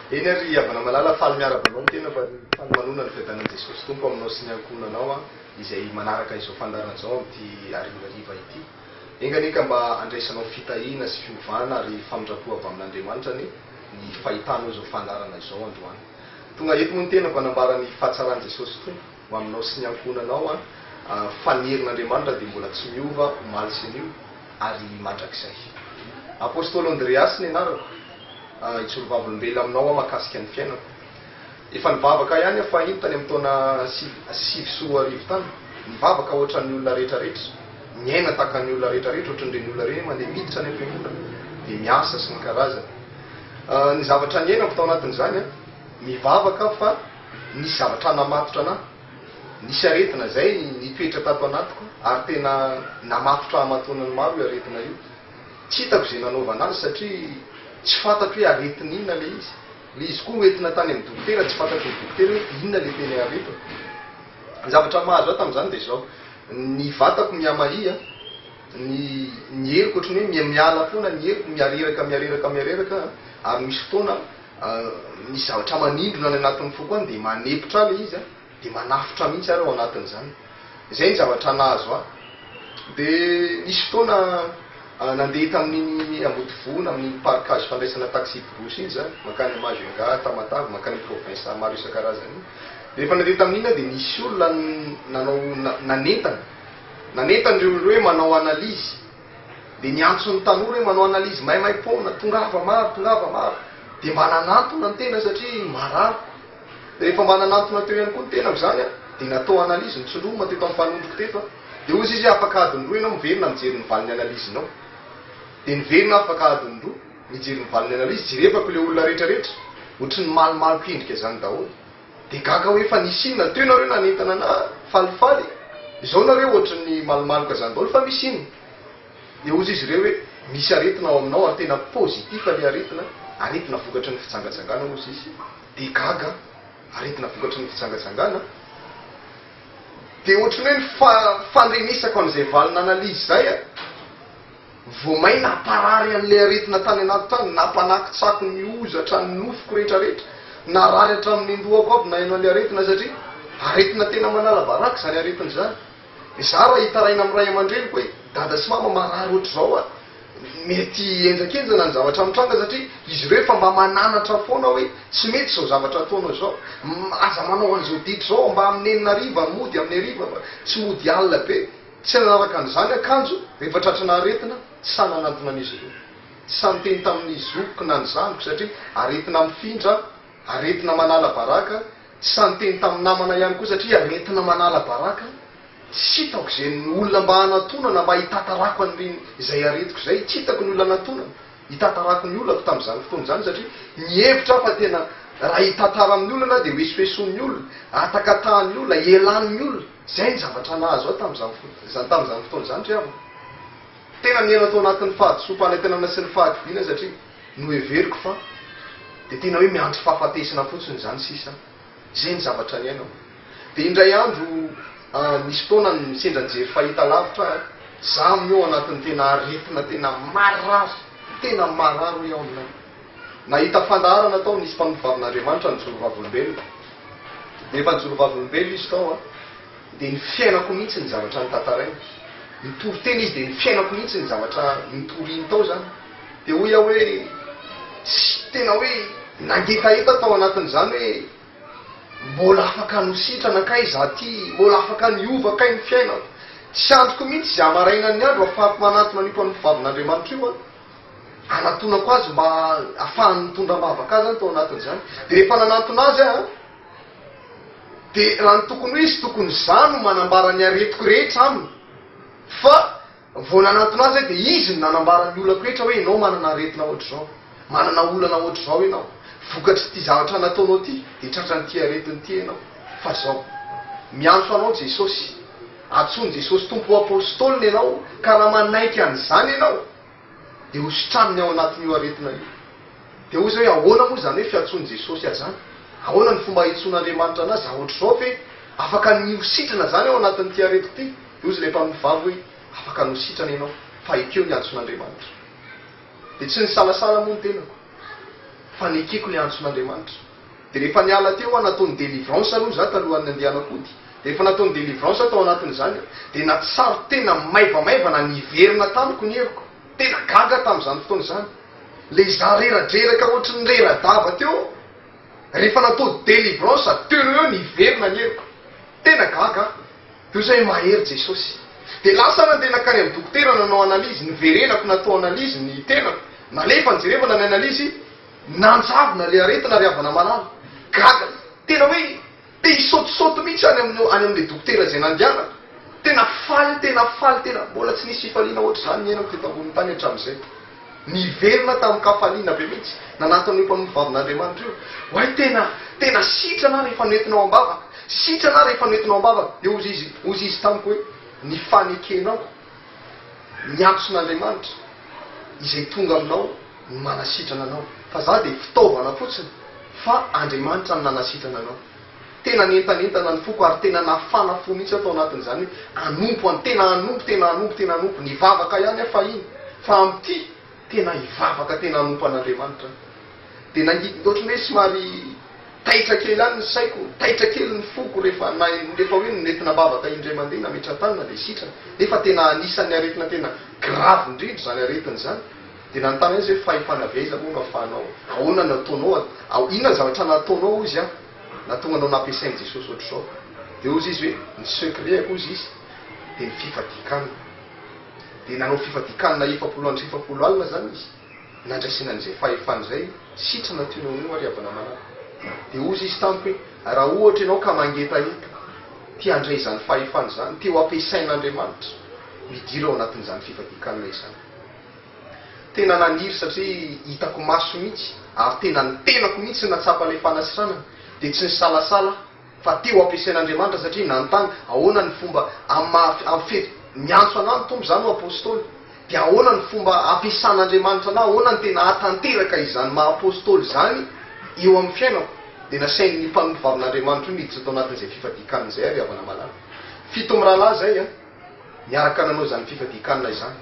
Eny ary ry havana malala, faly miarahaba anao ny tenako ary faly manonona ny fiadanan'i Jesosy Tompo aminao sy ny ankohonanao izay manaraka izao fandaharana izao amin'ity harivariva ity. Enga anie ka mba handraisanao fitahiana sy fiovana ary famindram-po avy amin'Andriamanitra anie ny fahitanao izao fandaharana izao androany. Tonga eto moa ny tenako hanambara ny fahatsaran'i Jesosy Tompo ho aminao sy ny ankohonanao an, fa ny herin'Andriamanitra dia mbola tsy miova omaly sy anio ary mandrakizay. Apostoly Andreasy ny anarako, hijoro vavolombelona aminao aho mahakasika ny fiainako. Efa nivavaka ihany aho fahiny tany amin'ny taona 2009 tany, nivavaka ohatran'ny olona rehetra rehetra, niaina tahaka ny olona rehetra rehetra, ohatran'ireny olona ireny mandeha miditra any am-piangonana dia miasa sy ny karazany. Ny zavatra niainako tao anatin'izany, mivavaka aho fa nisy zavatra namatotra an'ahy, nisy aretina izay nitoetra tato anatiko ary tena namatotra aman-taonany maro io aretina io. Tsy hitako izay nanaovana azy satria tsy fantatro hoe aretina inona ilay izy. Ilay izy koa noentina tany amin'ny dokotera, tsy fantatry ny dokotera hoe inona ilay tena aretina. Ny zavatra mahazo ahy tamin'izany dia izao, ny vatako mihamahia, ny ny heriko ohatran'ny hoe miha-miala foana ny heriko, mihareraka mihareraka mihareraka aho, ary misy fotoana misy zavatra manindrona any anatin'ny foko any dia manepotra ahy ilay izy an. Dia manafotra mihitsy ary ao anatin'izany. Izay ny zavatra nahazo ahy. Dia nisy fotoana nandeha tamin'iny Ambodivona, amin'iny parcage fandraisana taxi brousse iny za, mankany Majunga, Tamatave, mankany amin'ny province maro isan-karazany iny. Dia rehefa nandeha tamin'iny aho dia nisy olona nanao nanentana, nanentana ireo olona ireo hoe manao analyse. Dia niantso ny tanora hoe manao analyse maimaim-poana, tongava maro, tongava maro. Dia mba nanantona ny tena satria marary. Rehefa mba nanantona teo ihany koa ny tenako izany an, dia natao analyse, nitsindromina teto amin'ny fanondroko teto an, dia hozy izy hoe afaka adiny roa ianao miverina mijery ny valin'ny analyse-nao. Dia niverina aho afaka adiny roa, nijery ny valin'ny analyse, jerevako ilay olona rehetra rehetra, ohatry ny malomaloka endrika izany daholo. Dia gaga aho hoe fa nisy inona, teo nareo nanentana anah, falifaly, izao nareo ohatry ny malomaloka izany daholo fa misy inona? Dia hozy izy ireo hoe misy aretina ao aminao ary tena positif ilay aretina, aretina vokatry ny fijangajangana hozy izy. Dia gaga, aretina vokatry ny fijangajangana? Dia ohatry ny hoe ny fandrenesako an'izay valina analyse izay a, vao may namparary an'ilay aretina tany anaty tany, nampanakitsako ny hozatra, ny nofoko rehetra rehetra, narary hatramin'ny nendohako aby naheno an'ilay aretina satria aretina tena manala baraka izany aretina izany. Izaho raha hitaraina amin'ny ray aman-dreniko hoe dada sy mama marary ohatr'izao aho, mety henjakenjana ny zavatra mitranga satria izy ireo efa mba mananatra foana hoe tsy mety izao zavatra ataonao izao, aza manao an'izao ditra izao, mba amin'ny enina hariva mody amin'ny hariva fa tsy mody alina be. Tsy nanaraka an'izany aho kanjo rehefa tratranà aretina tsy sahy nanantona an'izy ireo. Tsy sahy niteny tamin'ny zokiko na ny zandriko satria aretina mifindra, aretina manala baraka, Tsy sahy niteny tamin'ny namana ihany koa satria aretina manala baraka, tsy hitako izay olona mba hanatonana mba hitantarako an'ireny izay aretiko izay, tsy hitako ny olona hanatonana hitantarako ny olako tamin'izany fotoana izany satria nihevitra aho fa tena raha hitantara amin'ny olona aho dia ho esoesoin'ny olona, hatakatahan'ny olona, helan'ny olona, izay ny zavatra nahazo ahy tamin'izany tamin'izany fotoana izany ry havana. Tena niaina tao anatin'ny fahadisoam-panantenana sy ny fahakiviana satria noheveriko fa dia tena hoe miandry fahafatesana fotsiny izany sisa. Izay ny zavatra niainako. Dia indray andro nisy fotoana sendra nijery fahita lavitra aho, za amin'io ao anatin'ny tena aretina tena marary, tena marary hoy aho aminao. Nahita fandaharana tao nisy mpanompovavin'Andriamanitra nijoro vavolombelona. Dia rehefa nijoro vavolombelona izy tao an, Dia ny fiainako mihitsy ny zavatra notantarainy. Nitory teny izy dia ny fiainako mihitsy ny zavatra notoriny tao izany. Dia hoy aho hoe, tsy tena hoe nangetaheta tao anatin'izany hoe mbola afaka nositrana kay izaho ity, mbola afaka niova kay ny fiainako. Tsy andriko mihitsy izay hamarainan'ny andro ahafahako manantona an'io mpanompovavin'Andriamanitra io an. Hanatonako azy mba ahafahany mitondra am-bavaka ahy izany tao anatin'izany. Dia rehefa nanantona azy aho an. Dia raha ny tokony ho izy, tokony izaho no manambara ny aretiko rehetra aminy. Fa vao nanantona azy aho dia izy no nanambara ny olako rehetra hoe ianao manana aretina ohatr'izao, manana olana ohatr'izao ianao, vokatr'ity zavatra nataonao ity dia tratran'ity aretina ity ianao. Fa izao, miantso anao Jesosy, antsoin'i Jesosy Tompo ho apostoliny ianao ka raha manaiky an'izany ianao dia ho sitraniny ao anatin'io aretina io. Dia hoy izy hoe, Ahoana moa izany hoe fiantsoan'i Jesosy ahy izany? Ahoana ny fomba hiantsoan'Andriamanitra an'ahy? Za ohatr'izao ve? Afaka ny ho sitrana izany ao anatin'ity aretiko ity? Dia hoy izy ilay mpanompovavy hoe, Afaka ny ho sitrana ianao, fa ekeo ny antson'Andriamanitra. Dia tsy nisalasala moa ny tenako, fa nekeko ilay antson'Andriamanitra. Dia rehefa niala teo aho, nataony délivrance aloha za talohan'ny handehanako hody. Dia rehefa nataony délivrance tao anatin'izany aho, dia nahatsaro tena maivamaivana niverina tamiko ny heriko. Tena gaga tamin'izany fotoana izany. Le za reradreraka ohatry ny rera-dava teo rehefa natao délivrance teo no eo niverina ny heriko. Tena gaga aho. Dia ohatry hoe mahery Jesosy. Dia lasa aho nandeha nankany amin'ny dokotera nanao analyse, niverenako natao analyse ny tenako, nalefa nijerevana ny analyse, nanjavona le aretina ry havana malala. Gaga, tena hoe Te hisaotisaoty mihitsy any amin'ny any amin'ilay dokotera izay nandehanako. Tena faly, tena faly, tena mbola tsy nisy fifaliana ohatr'izany niainako teto ambonin'ny tany hatramin'izay. Niverina tamin-kafaliana be mihitsy nanatona io mpanompo vavin'Andriamanitra io. Oay tena, tena sitrana aho rehefa noentinao am-bavaka. Sitrana aho rehefa noentinao am-bavaka. Dia hozy izy, hozy izy tamiko hoe, Ny fanekenao ny antson'Andriamanitra izay tonga aminao no manasitrana anao. Fa za dia fitaovana fotsiny fa Andriamanitra no nanasitrana anao. Tena nientanentana ny foko ary tena nafana fo mihitsy aho tao anatin'izany hoe hanompo an, tena hanompo, tena hanompo, tena hanompo. Nivavaka ihany aho fahiny fa amin'ity tena hivavaka tena hanompo an'Andriamanitra aho. Dia nangidy ohatran'ny hoe somary taitra kely ihany ny saiko, taitra kely ny foko rehefa rehefa hoe nentina am-bavaka indray mandeha nametra-tanana dia sitrana. Nefa tena anisan'ny aretina tena grave indrindra izany aretina izany. Dia nanontany ahy izy hoe fahefana avy aiza moa no ahafahanao, ahoana no ataonao, inona ny zavatra nataonao hozy aho nahatonga anao nampiasain'i Jesosy ohatr'izao. Dia hozy izy hoe ny secret-ko hozy izy dia ny fifadian-kanina. Dia nanao fifadian-kanina 40 andro sy 40 alina izany izy nandraisana an'izay fahefana izay, sitrana toy ny eo ary havana malala. Dia hozy izy tamiko hoe raha ohatra ianao ka mangetaheta, te handray izany fahefana izany, te ho ampiasain'Andriamanitra, midira ao anatin'izany fifadian-kanina izany. Tena naniry satria hitako maso mihitsy ary tena ny tenako mihitsy no nahatsapa ilay fanasitranana dia tsy nisalasala aho fa teo ampiasain'Andriamanitra satria nanontany ahoana ny fomba amin'ny maha amin'ny fe miantso anah ny Tompo za no apostoly dia ahoana ny fomba ampiasan'Andriamanitra anah ahoana ny tena hahatanteraka izany maha apostoly izany eo amin'ny fiainako dia nasain'ny mpanompo vavin'Andriamanitra io niditra tao anatin'izay fifadian-kanina izay ary havana malala fito mirahalahy izay an niaraka nanao izany fifadian-kanina izany.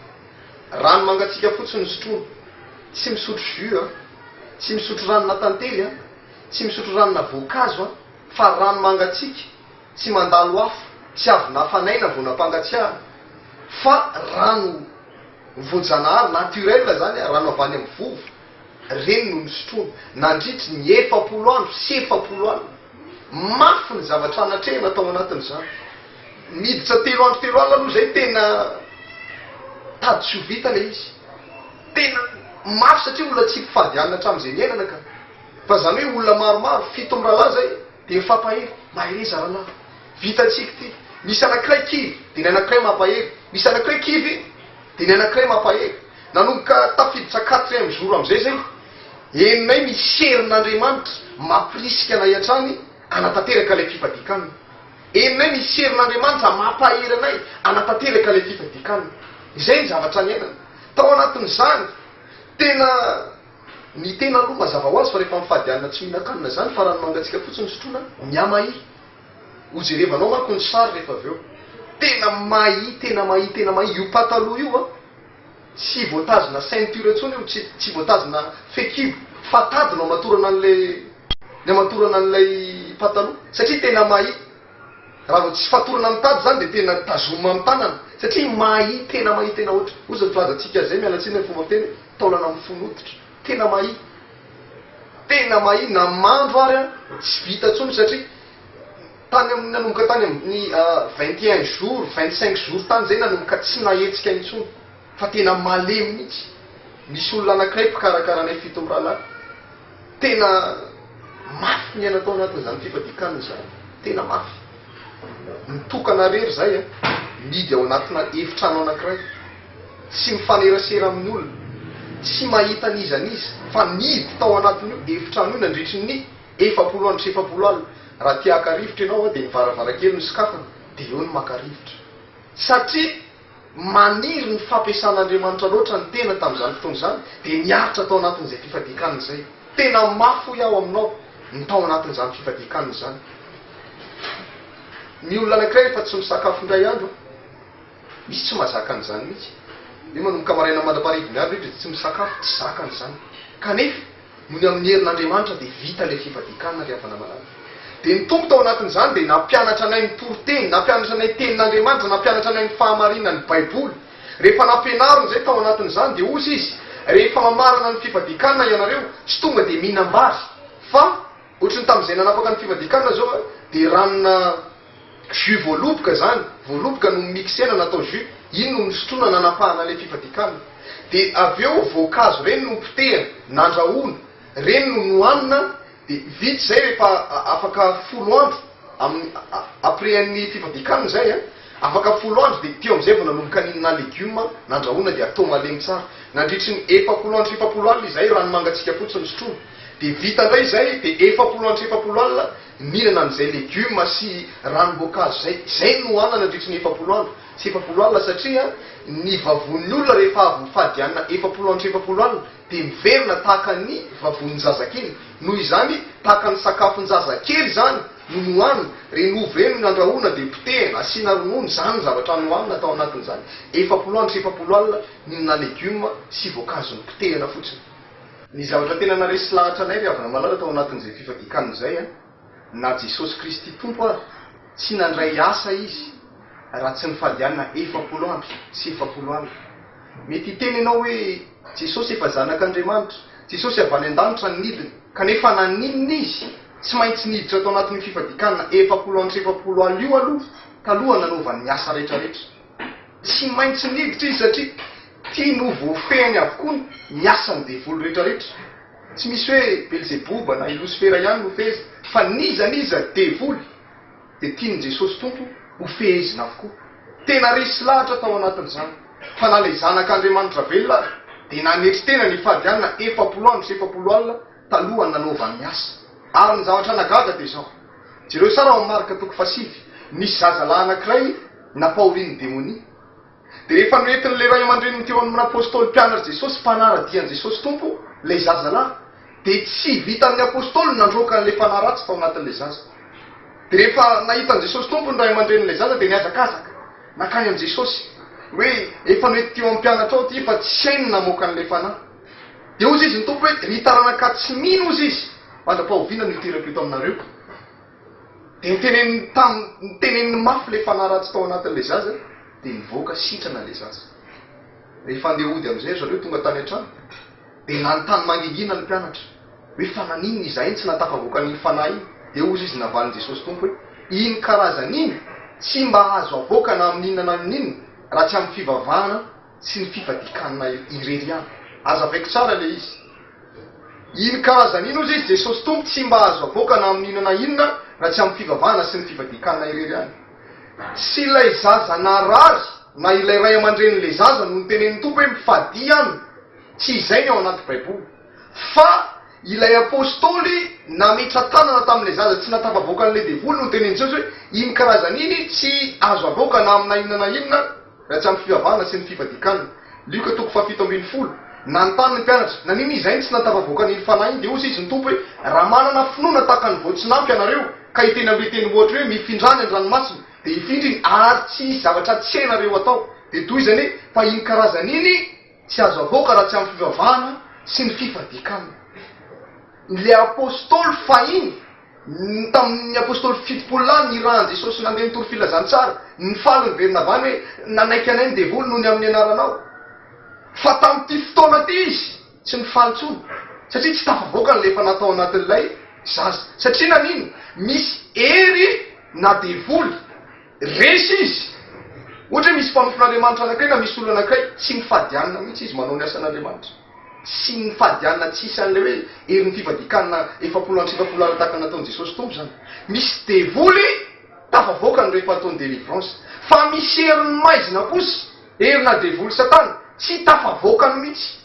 Rano mangatsiaka fotsiny no sotroina. Tsy misotro jus an, tsy misotro ranona tantely an, tsy misotro ranona voankazo an, fa rano mangatsiaka, tsy mandalo afo, tsy avy nafanaina vao nampangatsiahana, fa rano voajanahary, naturel zany an, rano avy any amin'ny vovo, reny no nosotroina nandritry ny 40 andro sy 40 alina. Mafy ny zavatra natrehina tao anatin'izany. Miditra telo andro telo alina aloha izay tena tady tsy ho vita ilay izy. Tena mafy satria olona tsy mpifady hanina hatramin'izay niainana ka. Fa izany hoe olona maromaro, fito mirahalahy izay, dia mifampahery. Mahereza rahalahy. Vitantsika ity. Misy anankiray kivy, dia ny anankiray mampahery. Misy anankiray kivy, dia ny anankiray mampahery. Nanomboka tafiditra quatrième jour amin'izay izay, henonay misy herin'Andriamanitra mampirisika anay hatrany hanatanteraka ilay fifadian-kanina. Henonay misy herin'Andriamanitra mampahery anay hanatanteraka ilay fifadian-kanina. Izay ny zavatra niainana. Tao anatin'izany, tena ny tena aloha mazava ho azy fa rehefa mifady hanina tsy mihinan-kanina izany fa rano mangatsiaka fotsiny sotroina, mihamahia. Hojerevanao manko ny sary rehefa avy eo. Tena mahia, tena mahia, tena mahia. Io pataloha io an, tsy voatazona ceinture intsony io, tsy tsy voatazona fehikibo fa tady no amatorana an'ilay ny amatorana an'ilay pataloha satria tena mahia. Raha vao tsy fatorana amin'ny tady izany dia tena tazomina amin'ny tanana satria mahia, tena mahia, tena ohatra. Hozy ny filazantsika azy izay, miala tsiny amin'ny fomba fiteny hoe taolana mifono hoditra. Tena mahia. Tena mahia na mandro ary an, tsy vita intsony satria tany amin'ny nanomboka tany amin'ny 21 jours, 25 jours tany izay nanomboka tsy nahetsika intsony fa tena malemy mihitsy. Misy olona anankiray mpikarakara anay fito mirahalahy, tena mafy ny aina tao anatin'izany fifadian-kanina izany. Tena mafy. Mitokana rery zay a, mihidy ao anatina efitrano anakiray, tsy mifanerasera amin'ny olona, tsy mahita n'iza n'iza, fa nihidy tao anatin'io efitrano io nandritry ny 40 andro sy 40 alina. Raha te haka rivotra ianao dia ny varavarankely no sokafana dia eo no maka rivotra. Satria maniry ny fampiasan'Andriamanitra loatra ny tena tamin'izany fotoana izany dia niaritra tao anatin'izay fifadian-kanina izay. Tena mafy hoy aho aminao ny tao anatin'izany fifadian-kanina izany. Ny olona anankiray rehefa tsy misakafo indray andro, misy tsy mahazaka an'izany mihitsy. Hoe manomboka maraina mandra-paharivin'ny andro izy dia tsy misakafo, tsy zakany izany. Kanefa, noho ny amin'ny herin'Andriamanitra dia vita ilay fifadian-kanina ry havana malala. Dia ny Tompo tao anatin'izany dia nampianatra anay ny toriteny, nampianatra anay tenin'Andriamanitra, nampianatra anay ny fahamarinan'ny Baiboly. Rehefa nampianariny izay tao anatin'izany dia hozy izy, rehefa mamarana ny fifadian-kanina ianareo, tsy tonga dia mihinam-bary fa ohatry ny tamin'izay nanapaka ny fifadian-kanina izao a, dia ranona jus voaloboka izany, voaloboka no mixena natao jus, iny no nosotroina nanapahana ilay fifadian-kanina. Dia avy eo voankazo ireny no potehina, nandrahoina, ireny no nohanina, dia vita izay rehefa afaka 10 andro, amin'ny après an'ny fifadian-kanina izay a, afaka 10 andro dia teo amin'izay vao nanomboka nihinana legioma nandrahoina dia atao malemy tsara. Nandritry ny 40 andro sy 40 alina izay rano mangatsiaka fotsiny nosotroina. Dia vita indray izay dia 40 andro sy 40 alina nihinana an'izay legioma sy ranom-boankazo izay. Izay no nohanina nandritry ny 40 andro sy 40 alina satria ny vavonin'ny olona rehefa avy mifady hanina 40 andro sy 40 alina dia miverina tahaka ny vavonin-jazakely. Noho izany, tahaka ny sakafon-jazakely izany no nohanina. Ireny ovy ireny no nandrahoina dia potehina, asiana ronono, izany ny zavatra nohanina tao anatin'izany 40 andro sy 40 alina nihinana legioma sy voankazo nopotehina fotsiny. Ny zavatra tena naresy lahatra anay ry havana malala tao anatin'izay fifadian-kanina izay an, na Jesosy Kristy Tompo ary tsy nandray asa Izy raha tsy nifady hanina 40 andro sy 40 alina. Mety hiteny ianao hoe Jesosy efa zanak'Andriamanitra, Jesosy avy any an-danitra no nidina, kanefa naninona Izy tsy maintsy niditra tao anatin'io fifadian-kanina 40 andro sy 40 alina io aloha taloha nanaovany ny asa rehetrarehetra? Tsy maintsy niditra Izy satria tiany ho voafehiny avokoa ny asan'ny devoly rehetrarehetra. Tsy misy hoe Belzeboba na i Losifera ihany no fehezina, fa n'iza n'iza devoly dia tian'i Jesosy Tompo ho fehezina avokoa. Tena resy lahatra tao anatin'izany fa na ilay Zanak'Andriamanitra velona ary dia nanetry tena nifady hanina 40 andro sy 40 alina talohan'ny nanaovany ny asa. Ary ny zavatra nahagaga dia izao, jereo tsara ao amin'ny Marka toko fahasivy, nisy zazalahy anankiray nampahorian'ny demonia. Dia rehefa noentin'ilay ray aman-dreniny teo amin'ny Apôstôly mpianatr'i Jesosy, mpanara-dia an'i Jesosy Tompo, ilay zazalahy, dia tsy vitan'ny Apôstôly ny nandroaka an'ilay fanahy ratsy tao anatin'ilay zaza. Dia rehefa nahita an'i Jesosy Tompo ny ray aman-drenin'ilay zaza dia nihazakazaka nankany amin'i Jesosy, hoe efa noentiko teo amin'ny mpianatrao ity fa tsy hainy ny namoaka an'ilay fanahy. Dia hozy izy ny Tompo hoe, ry taranaka tsy mino hozy izy, mandra-pahoviana no hiterako eto aminareo? Dia niteneniny tam, niteneniny mafy ilay fanahy ratsy tao anatin'ilay zaza, dia nivoaka sitrana ilay zaza. Rehefa handeha hody amin'izay ry zareo tonga tany an-trano, dia nanontany mangingina ny mpianatra, hoe fa naninona izahay no tsy nahatafavoaka an'iny fanahy iny? Dia hozy izy navalin'i Jesosy Tompo hoe, iny karazana iny tsy mba azo avoaka na amin'inona na amin'inona raha tsy amin'ny fivavahana sy ny fifadian-kanina irery ihany. Hazavaiko tsara ilay izy. Iny karazana iny hozy izy Jesosy Tompo tsy mba azo avoaka na amin'inona na inona raha tsy amin'ny fivavahana sy ny fifadian-kanina irery ihany. Tsy ilay zaza narary na ilay ray aman-drenin'ilay zaza no notenenin'ny Tompo hoe mifadia any. Tsy izay ny ao anaty Baiboly. Fa ilay apostoly nametra-tanana tamin'ilay zaza tsy nahatafavoaka an'ilay devoly no notenenin'i Jesosy hoe iny karazana iny tsy azo avoaka na amina inona na inona raha tsy amin'ny fivavahana sy ny fifadian-kanina. Lioka toko faha-17. Nanontany ny mpianatra, Naninona izahay no tsy nahatafavoaka an'iny fanahy iny? Dia hoy izy ny Tompo hoe, Raha manana finoana tahaka ny voatsinampy ianareo, ka hiteny amin'ilay tendrombohitra hoe, Mifindrà any an-dranomasina, dia hifindra iny, ary tsy hisy zavatra tsy hainareo atao. Dia tohizany hoe, Fa iny karazana iny tsy azo avoaka raha tsy amin'ny fivavahana sy ny fifadian-kanina. Ilay apostoly fahiny Ny tamin'ny Apostoly 70 lahy nirahan'i Jesosy nandeha nitory filazantsara, nifaly niverina avy any hoe, Nanaiky anay ny devoly noho ny amin'ny anaranao. Fa tamin'ity fotoana ity izy tsy nifaly intsony, satria tsy tafavoaka ny lefa natao anatin'ilay zaza. Satria naninona? Misy hery na devoly. Resy izy. Ohatra hoe misy mpanompon'Andriamanitra anankiray na misy olona anankiray, tsy mifady hanina mihitsy izy manao ny asan'Andriamanitra. Tsy nifady hanina tsisy an'ilay hoe herin'ny fifadian-kanina 40 andro sy 40 alina tahaka ny nataon'i Jesosy Tompo izany. Misy devoly tafavoakany rehefa ataony délivrance. Fa misy herin'ny maizina kosa, herina devoly satana, tsy tafavoakany mihitsy.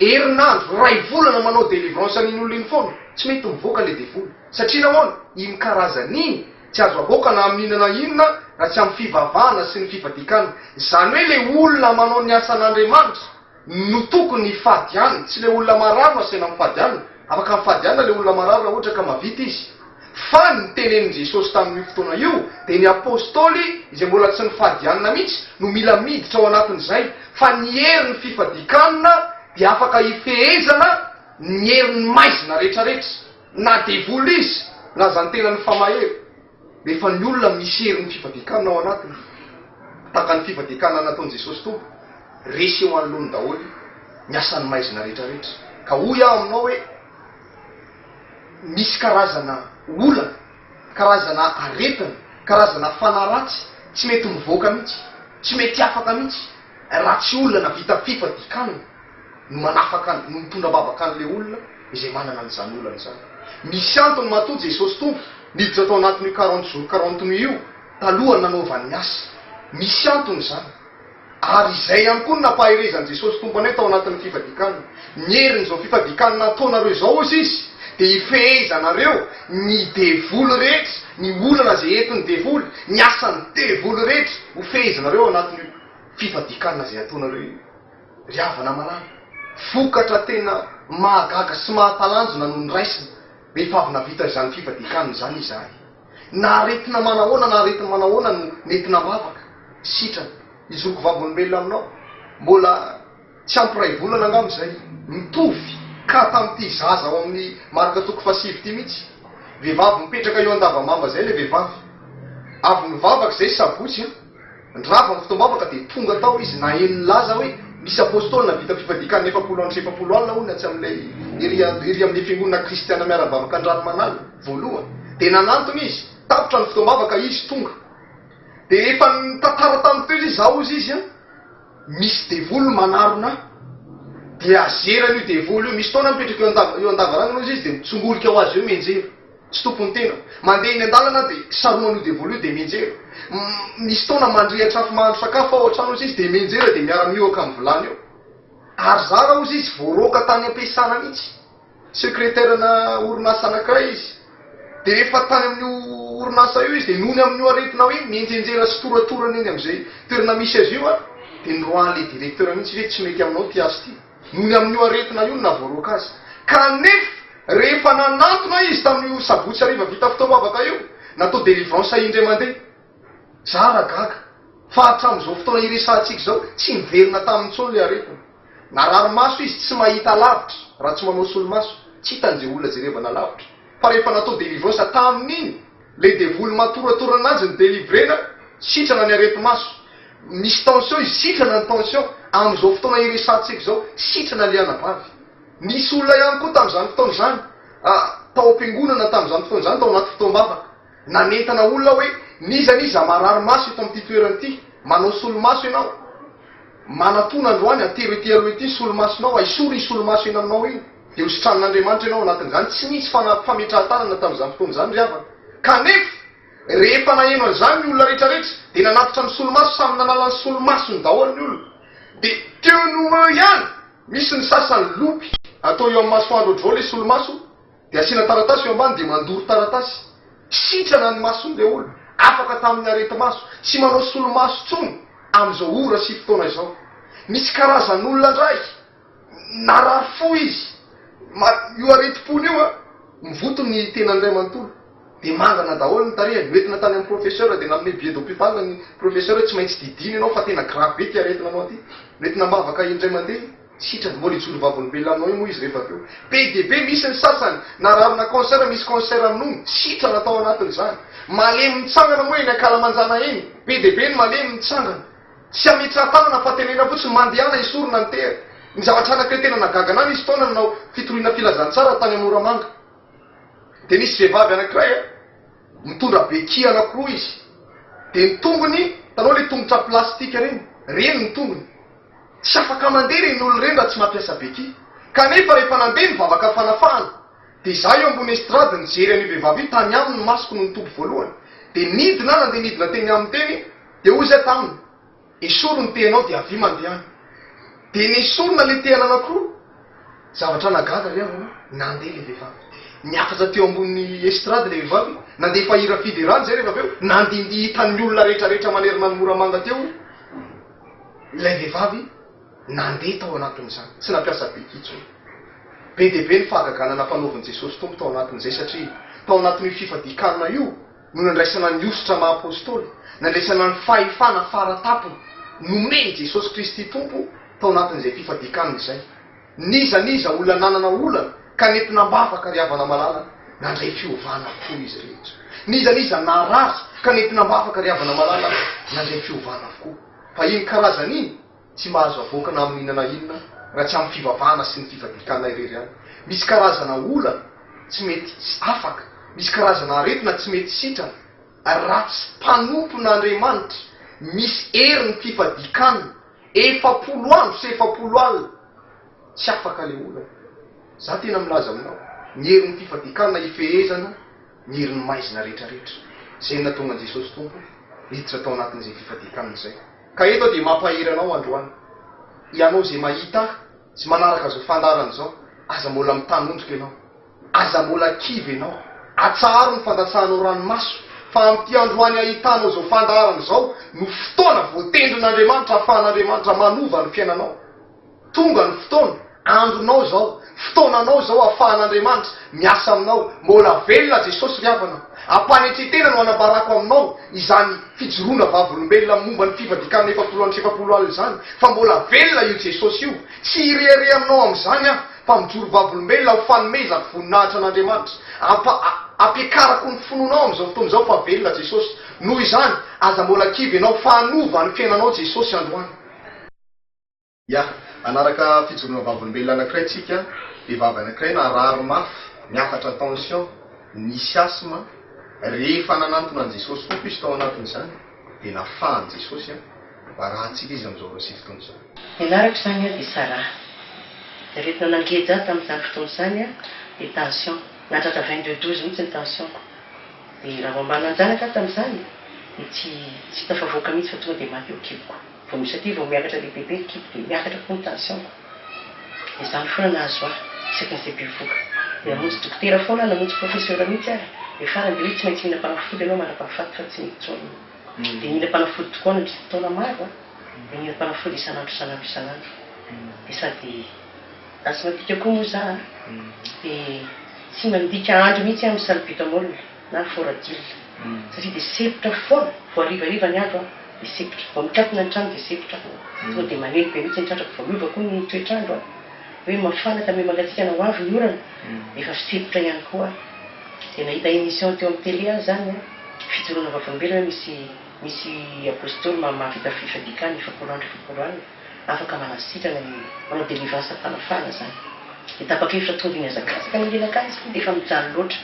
Herinandro, iray volana manao délivrance an'iny olona iny foana, tsy mety mivoaka ilay devoly. Satria nahoana? Iny karazany iny tsy azo avoaka na amin'inona na inona raha tsy amin'ny fivavahana sy ny fifadian-kanina. Izany hoe ilay olona manao ny asan'Andriamanitra no tokony hifady hanina, tsy ilay olona marary no asaina mifady hanina, afaka mifady hanina ilay olona marary raha ohatra ka mahavita izy, fa ny tenenin'i Jesosy tamin'io fotoana io dia ny apostoly izay mbola tsy nifady hanina mihitsy no mila miditra ao anatin'izay, fa ny herin'ny fifadian-kanina dia afaka hifehezana ny herin'ny maizina rehetrarehetra, na devoly izy na zany tenany fa mahery, rehefa ny olona misy herin'ny fifadian-kanina ao anatiny, tahaka ny fifadian-kanina nataon'i Jesosy Tompo, resy eo anoloany daholo ny asan'ny maizina rehetrarehetra. Ka hoy aho aminao hoe, misy karazana olana, karazana aretina, karazana fanahy ratsy tsy mety mivoaka mihitsy, tsy mety afaka mihitsy raha tsy olona navita fifadian-kanina no manafaka, no mitondra am-bavaka an'ilay olona izay manana an'izany olana izany. Misy antony matoa Jesosy Tompo niditra tao anatin'io quarante jours quarante nuits io talohan'ny nanaovany ny asa. Misy antony izany. Ary izay ihany koa no nampaherezan'i Jesosy Tompo anay tao anatin'ny fifadian-kanina. Ny herin'izao fifadian-kanina ataonareo izao, hozy Izy, dia hifehezanareo ny devoly rehetra, ny olana izay entin'ny devoly, ny asan'ny devoly rehetra, hofehezinareo ao anatin'io fifadian-kanina izay ataonareo io. Ry havana malala, vokatra tena mahagaga sy mahatalanjona no noraisina rehefa avy navita izany fifadian-kanina izany izahay. Na aretina manahoana na aretina manahoana no nentina am-bavaka, sitrana. Hijoro vavolombelona aminao, mbola tsy ampy iray volana angamba izay, mitovy ka tamin'ity zaza ao amin'ny Marka toko fahasivy ity mihitsy. Vehivavy mipetraka eo Andavamamba izay ilay vehivavy. Avy nivavaka izay sabotsy an. Nirava ny fotoam-bavaka dia tonga tao izy naheno nilaza hoe misy apostoly nahavita fifadian-kanina 40 andro sy 40 alina hono atsy amin'ilay ery ery amin'ilay fiangonana kristiana miara-mivavaka Andranomanalina voalohany. Dia nanantona izy, tapitra ny fotoam-bavaka izy tonga. Dia efa nitantara tamiko teo izy, izaho hozy izy an, misy devoly manarona ahy. Dia azerany io devoly io, misy fotoana mipetraka eo an-dava eo an-davarangana hozy izy dia mitsongolika ho azy eo mianjera. Tsy tompon'ny tena. Mandeha eny an-dalana dia saroman'io devoly io dia mianjera. Misy taona mandrehitra afo mahandro sakafo ao an-trano ozy izy dia mianjera dia miara-mihoaka amin'ny vilany eo. Ary zara ozy izy voaroaka tany am-piasana mihitsy. Secrétaire-na orinasa anankiray izy. Dia rehefa tany amin'io orinasa io izy dia nony amin'io aretina hoe mienjenjera sy toratorana eny amin'izay toerana misy azy io dia noroahan'ilay directeur mihitsy hoe tsy mety aminao ity asa ity. Nony amin'io aretina io no nahavoaroaka azy. Kanefa rehefa nanantona izy tamin'io sabotsy hariva vita fotoam-bavaka io, natao délivrance indray mandeha. Zara gaga fa hatramin'izao fotoana iresahantsika izao, tsy niverina taminy intsony ilay aretina. Narary maso izy, tsy mahita lavitra raha tsy manao solomaso, tsy hitany izay olona jerevana lavitra. Fa rehefa natao délivrance tamin'iny, ilay devoly matoratora ananjy ni-délivrer-na, sitrana ny areti-maso. Misy tension izy, sitrana ny tension. Amin'izao fotoana iresahantsika izao, sitrana ilay anabavy. Nisy olona ihany koa tamin'izany fotoana izany, tao am-piangonana tamin'izany fotoana izany, tao anaty fotoam-bavaka. Nanentana olona hoe, n'iza n'iza marary maso eto amin'ity toerana ity, manao solomaso ianao, manatona androany, atero ety aloha ety ny solomasonao, aisory iny solomaso eny aminao iny, dia ho sitranin'Andriamanitra ianao anatin'izany. Tsy nisy fametrahan-tanana tamin'izany fotoana izany ry havana. Kanefa, rehefa naheno an'izany ny olona rehetrarehetra, dia nanatitra ny solomaso, samy nanala ny solomasony daholo ny olona. Dia teo no ho eo ihany, misy ny sasany lopy, atao eo amin'ny masoandro ohatr'izao ilay solomaso, Dia asiana taratasy eo ambany dia mandoro taratasy. Sitrana ny mason'ilay olona. Afaka tamin'ny areti-maso. Tsy manao solomaso intsony amin'izao ora sy fotoana izao. Misy karazan'olona indray, narary fo izy. Io aretim-pony io an, mivoto ny tenany iray manontolo. Dia mangana daholo ny tarehiny. Noentina tany amin'ny professeur dia nanome billet d'hôpital ny professeur hoe tsy maintsy didiana ianao fa tena grave be ity aretina anao ity. Noentina am-bavaka indray mandeha. Sitrany, mbola hijoro vavolombelona aminao io moa izy rehefa avy eo. Be dia be, misy ny sasany nararina cancer, misy cancer amin'ny nono, sitrana tao anatin'izany. Malemy mitsangana moa eny ankalamanjana eny, be dia be ny malemy mitsangana. Tsy ametrahan-tanana fa tenenina fotsiny, mandehana esorina ny tery. Ny zavatra anankiray tena nahagaga anah, nisy fotoana nanao fitoriana filazantsara tany Moramanga. Dia nisy vehivavy anankiray mitondra béquille anankiroa izy. Dia ny tongony, hitanao ilay tongotra plastique ireny, ireny ny tongony. Tsy afaka mandeha ireny olona ireny raha tsy mampiasa béquille. Kanefa rehefa nandeha ny vavaka fanafahana, dia izaho eo ambony estrade nijery an'io vehivavy io, tany aminy ny masoko no nitopy voalohany. Dia nidina aho nandeha nidina teny aminy teny, dia hoy izaho taminy, Esory ny tehinao dia avia mandehana. Dia nesorina ilay tehina anankiroa. Zavatra nahagaga ry havana, nandeha ilay vehivavy. Niakatra teo ambony estrade ilay vehivavy, nandefa hira fiderana izay rehefa avy eo, nandindihy hitan'ny olona rehetra rehetra manerana an'i Moramanga teo ilay vehivavy nandeha tao anatin'izany, tsy nampiasa béquille intsony. Be dia be ny fahagagana nampanaovin'i Jesosy Tompo tao anatin'izay satria tao anatin'io fifadian-kanina io no nandraisana ny hosotra maha apostoly, nandraisana ny fahefana fara-tampony nomen'i Jesosy Kristy Tompo tao anatin'izay fifadian-kanina izay. N'iza n'iza olona nanana olana ka nentina am-bavaka ry havana malala, nandray fiovana avokoa izy rehetra. N'iza n'iza narary ka nentina am-bavaka ry havana malala, nandray fiovana avokoa. Fa iny karazana iny tsy mahazo avoaka na amin'inona na inona raha tsy amin'ny fivavahana sy ny fifadian-kanina irery ihany. Misy karazana olana tsy mety afaka, misy karazana aretina tsy mety sitrana raha tsy mpanompon'Andriamanitra misy herin'ny fifadian-kanina. 40 andro sy 40 alina tsy afaka le olana. Za tena milaza aminao, ny herin'ny fifadian-kanina hifehezana ny herin'ny maizina rehetra rehetra. Zay no nahatonga an'i Jesosy Tompo niditra tao anatin'izay fifadian-kanina izay. Ka eto aho dia mampahery anao androany, ianao izay mahita ahy sy manaraka izao fandaharana izao, aza mbola mitanondrika ianao. Aza mbola kivy ianao. Atsaharo ny fandatsahanao ranomaso, fa amin'ity androany ahitanao izao fandaharana izao no fotoana voatendrin'Andriamanitra ahafahan'Andriamanitra manova ny fiainanao. Tonga ny fotoana, andronao izao, fotoananao izao ahafahan'Andriamanitra miasa aminao. Mbola velona Jesosy ry havana. Am-panetren-tena no anambarako aminao izany fijoroana vavolombelona momba ny fivadikan'ny 40 andro sy 40 alina izany, fa mbola velona io Jesosy io. Tsy hirehareha aminao amin'izany aho, fa mijoro vavolombelona ho fanomezako voninahitra an'Andriamanitra. Ampa, ampiakarako ny finoanao amin'izao fotoana izao fa velona Jesosy. Noho izany, aza mbola kivy ianao fa hanova ny fiainanao Jesosy androany. Ya, hanaraka fijoroana vavolombelona anankiray tsika, vehivavy anankiray narary mafy, niakatra tension, nisy asthme, rehefa nanantona an'i Jesosy Tompo izy tao anatin'izany dia nafahan'i Jesosy an. Arahantsika izy amin'izao ora sy fotoana izao. Ny anarako izany dia Sarah. Ny aretina nangeja ahy tamin'izany fotoana izany dia tension. Nahatratra 22 12 mihitsy ny tension-ko. Dia raha vao mba nanjanaka aho tamin'izany dia tsy tsy tafavoaka mihitsy fa tonga dia maty eo kiboko. Vao misy aty vao miakatra le bebe ny kibo dia miakatra koa ny tension-ko. Dia izany foana nahazo ahy isaky ny izay bevoka. Dia namonjy dokotera foana aho, namonjy professeur mihitsy ary. Dia farany dia hoe tsy maintsy mihinam-panafody ianao mandra-pahafaty fa tsy mety intsony. Dia nihinam-panafody tokoa aho nandritra ny taona maro an! Dia nihinam-panafody isan'andro isan'andro isan'andro. Dia sady asthmatique koa moa za an! Dia tsy mandika andro mihitsy aho amin'ny salbutamol na foradil. Satria dia sempotra foana, vao harivariva ny andro an, dia sempotra. Vao mikatona ny trano dia sempotra. Tonga dia maneno be mihitsy ny tratrako, vao miova koa ny toetr'andro an! Hoe mafana ka miha-mangatsiaka na ho avy ny orana, dia efa sempotra ihany koa aho. Dia nahita émission teo amin'ny télé aho izany an! Fijoroana vavolombelona misy misy apostoly ma mahavita fifadikan 40 andro 40 alina afaka manasitrana ny manao delivrance fanafahana zany de tapakevitra tonga de nihazakazaka nandeha nankany izy de efa mijaly loatra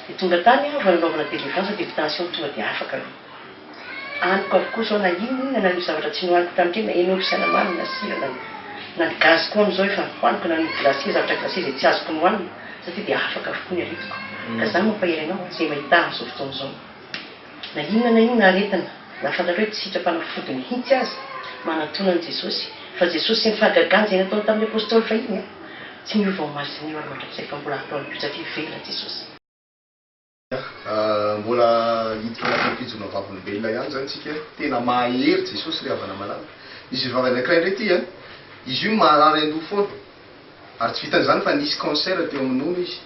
de tonga tany aho vao nanaovana delivrance de tension tonga de afaka aloha aniko avokoa zao na inona inona na io zavatra tsy nohaniko tamin'ireny na enoky siramamy na sira na na ny gaz koa amin'izao efa hohaniko na ny glacé zavatra glacé izay tsy azoko nohanina satria dia afaka avokoa ny aretiko ka zany mampahery anao izay mahita ahy amin'izao fotoana izao na inona na inona aretina na fantatrao hoe tsy sitram-panafody mihitsy aza manatona an'i Jesosy fa Jesosy sy ny fahagagany izay nataony tamin'ny apostoly fahiny a tsy miova omaly sy anio ary mandrakizay fa mbola hataony koa satria velona Jesosy. Mbola hiditra anatin'ny fijoroana vavolombelona ihany izany tsika. Tena mahery Jesosy ry havana malala. Misy vehivavy anankiray indray ity an. Izy io marary an-doha foana. Ary tsy vitan'izany fa nisy cancer teo amin'ny nono izy.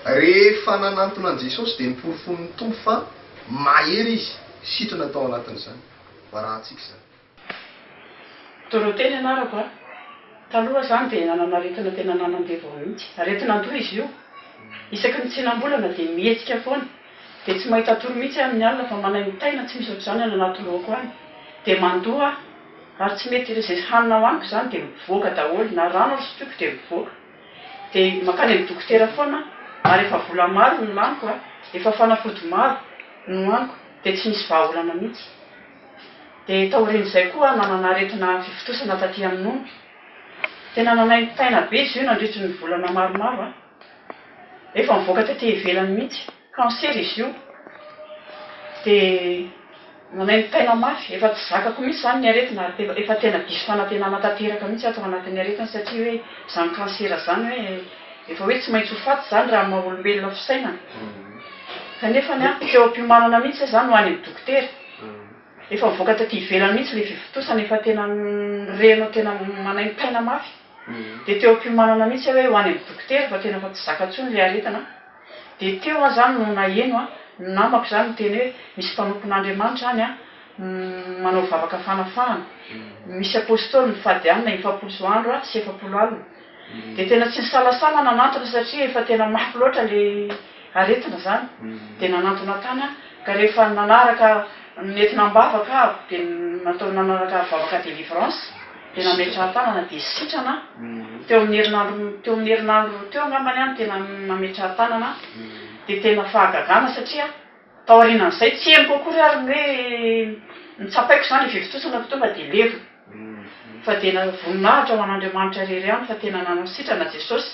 Rehefa nanantona an'i Jesosy dia noporofoin'ny Tompo fa mahery izy, sitrana tao anatin'izany. Varahantsika izany. Dorothée ny anarako a. Taloha izany dia nanana aretina tena nanandevo ahy mihitsy. Aretina an-doha izy io. Isaky ny tsinam-bolana dia mihetsika foana. Dia tsy mahita tory mihitsy aho amin'ny alina fa manaintaina tsy misy ohatr'izany any anaty lohako any. Dia mandoa aho. Ary tsy mety izay hanina hohaniko izany dia mivoaka daholo. Na rano ary sotroiko dia mivoaka. Dia mankany amin'ny dokotera foana aho. Ary efa vola maro no laniko a. Efa fanafody maro no nohaniko. Dia tsy nisy vahaolana mihitsy. Dia taorian'izay koa aho nanana aretina fivontosana taty amin'ny nono. Tena nanaintaina be izy io nandritry ny volana maromaro a. Efa nivoaka tety ivelany mihitsy. Cancer izy io. Dia nanaintaina mafy. Efa tsy zakako mihitsy izany ny aretina ary efa tena diso fanantenana tanteraka mihitsy aho tao anatin'ny aretina satria hoe izany cancer izany hoe efa hoe tsy maintsy ho faty izany raha ny maha olombelona fisainana. Kanefa ny ahy teo am-piomanana mihitsy aho izany ho any amin'ny dokotera. Efa nivoaka taty ivelany mihitsy ilay fivontosana, efa tena renao tena manaintaina mafy. Dia teo am-piomanana mihitsy aho hoe ho any amin'ny dokotera fa tena efa tsy zaka intsony ilay aretina. Dia teo aho izany no naheno an, ny namako izany niteny hoe misy mpanompon'Andriamanitra any an, manao vavaka fanafahana. Misy apostoly mifady hanina 40 andro sy 40 alina. Dia tena tsy nisalasala nanantona satria efa tena mafy loatra ilay aretina izany. Dia nanantona tany aho, ka rehefa nanaraka nentina am-bavaka aho dia natao nanaraka vavaka délivrance dia nametrahan-tanana dia sitrana aho. Teo amin'ny herinandro teo amin'ny herinandro teo angambany aho no tena nametrahan-tanana dia tena fahagagana satria taorianan'izay tsy henoko akory ary ny hoe notsapaiko izany ilay fivontosana fa tonga dia levona. Fa dia voninahitra ho an'Andriamanitra irery ihany fa tena nanao sitrana Jesosy.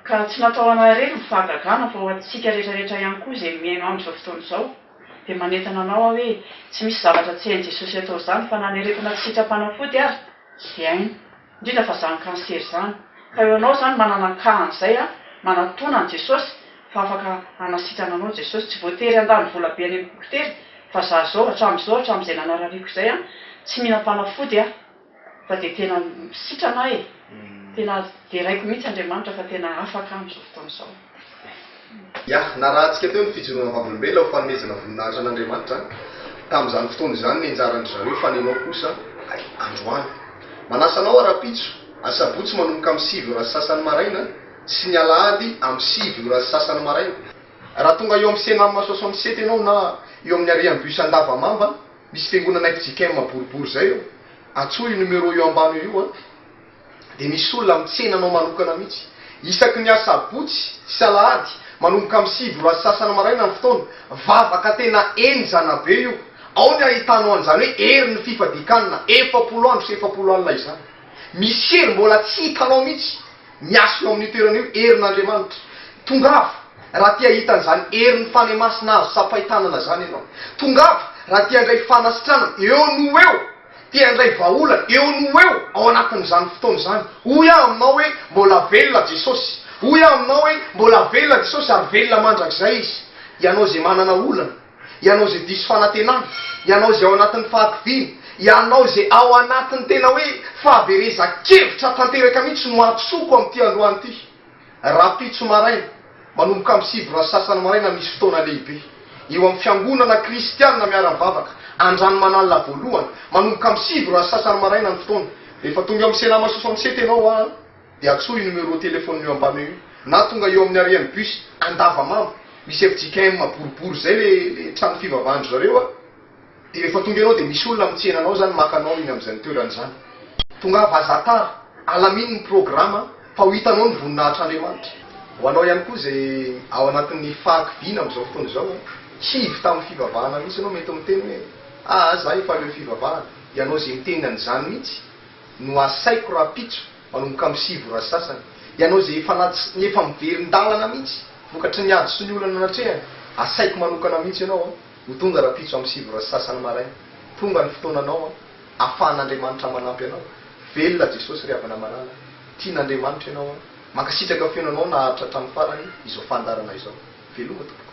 Ka tsy natao ho anay irery ny fahagagana fa ho antsika rehetra rehetra ihany koa izay mihaino amin'izao fotoana izao. Dia manentana anao aho hoe tsy misy zavatra tsy hain'i Jesosy atao izany fa na ny aretina tsy sitram-panafody ary dia hainy. Indrindra fa izany cancer izany. Ka eo anao izany manana cas an'izay an, manatona an'i Jesosy fa afaka hanasitrana anao Jesosy. Tsy voatery handany vola be any amin'ny dokotera fa za zao hatramin'izao hatramin'izay nanarariako izay an, tsy mihinam-panafody aho fa dia tena sitrana aho e! Tena deraiko mihitsy Andriamanitra fa tena afaka aho amin'izao fotoana izao. Ya, narahantsika teo ny fijoroana vavolombelona ho fanomezana voninahitra an'Andriamanitra. Tamin'izany fotoana izany ny anjaran-dry zareo fa nenao kosa, hay, androany. Manasa anao aho rahampitso, asabotsy manomboka amin'ny sivy ora sy sasany maraina sy ny alahady amin'ny sivy ora sy sasany maraina. Raha tonga eo amin'ny Cenam 67 ianao na eo amin'ny arrêt bus Andavamamba, misy fiangonana fjkm boribory izay eo, antsoy io numéro io ambany io an. dia misy olona mitsena anao manokana mihitsy. Isaky ny asabotsy sy alahady, manomboka amin'ny sivy ora sy sasany maraina ny fotoana, vavaka tena henjana be io. Ao ny ahitanao an'izany hoe herin'ny fifadian-kanina, 40 andro sy 40 alina izany. Misy hery mbola tsy hitanao mihitsy miasa eo amin'io toerana io, herin'Andriamanitra. Tongava raha te hahita an'izany herin'ny Fanahy Masina azo tsapain-tanana izany ianao. Tongava raha te handray fanasitranana eo no ho eo. Te handray vahaolana eo no ho eo ao anatin'izany fotoana izany. Hoy aho aminao hoe, mbola velona Jesosy. Hoy aho aminao hoe, mbola velona Jesosy ary velona mandrakizay Izy. Ianao izay manana olana, ianao izay diso fanantenana, ianao izay ao anatin'ny fahakiviana, ianao izay ao anatin'ny tena hoe fahaverezan-kevitra tanteraka mihitsy no antsoiko amin'ity androany ity. Rahampitso maraina, manomboka amin'ny sivy ora sy sasany maraina misy fotoana lehibe eo amin'ny fiangonana kristiana miara-mivavaka, Andranomanalina voalohany, manomboka amin'ny sivy ora sy sasany maraina ny fotoana. Rehefa tonga eo amin'ny Senama 67 ianao an, dia antsoy io numéro téléphone io ambany io, na tonga eo amin'ny arrêt-n'ny bus Andavamamba, misy fjkm boribory izay le le trano fivavahan-dry zareo an. Dia rehefa tonga ianao dia misy olona mitsena anao izany maka anao iny amin'izany toerana izany. Tongava aza tara, alamino ny programa fa ho hitanao ny voninahitr'Andriamanitra. Ho anao ihany koa izay ao anatin'ny fahakiviana amin'izao fotoana izao, kivy tamin'ny fivavahana mihitsy ianao, mety miteny hoe, aa za efa leo fivavahana. Ianao izay miteny an'izany mihitsy no asaiko rahampitso manomboka amin'ny sivy ora sy sasany. Ianao izay efa efa miverin-dalana mihitsy vokatry ny ady sy ny olana natrehana, asaiko manokana mihitsy ianao an. Ho tonga rahampitso amin'ny sivy ora sy sasany maraina. Tonga ny fotoananao an! Afahan'Andriamanitra manampy anao. Velona Jesosy ry havana malala. Tian'Andriamanitra ianao an! Mankasitraka feno anao naharitra hatramin'ny farany izao fandaharana izao. Veloma tompoko.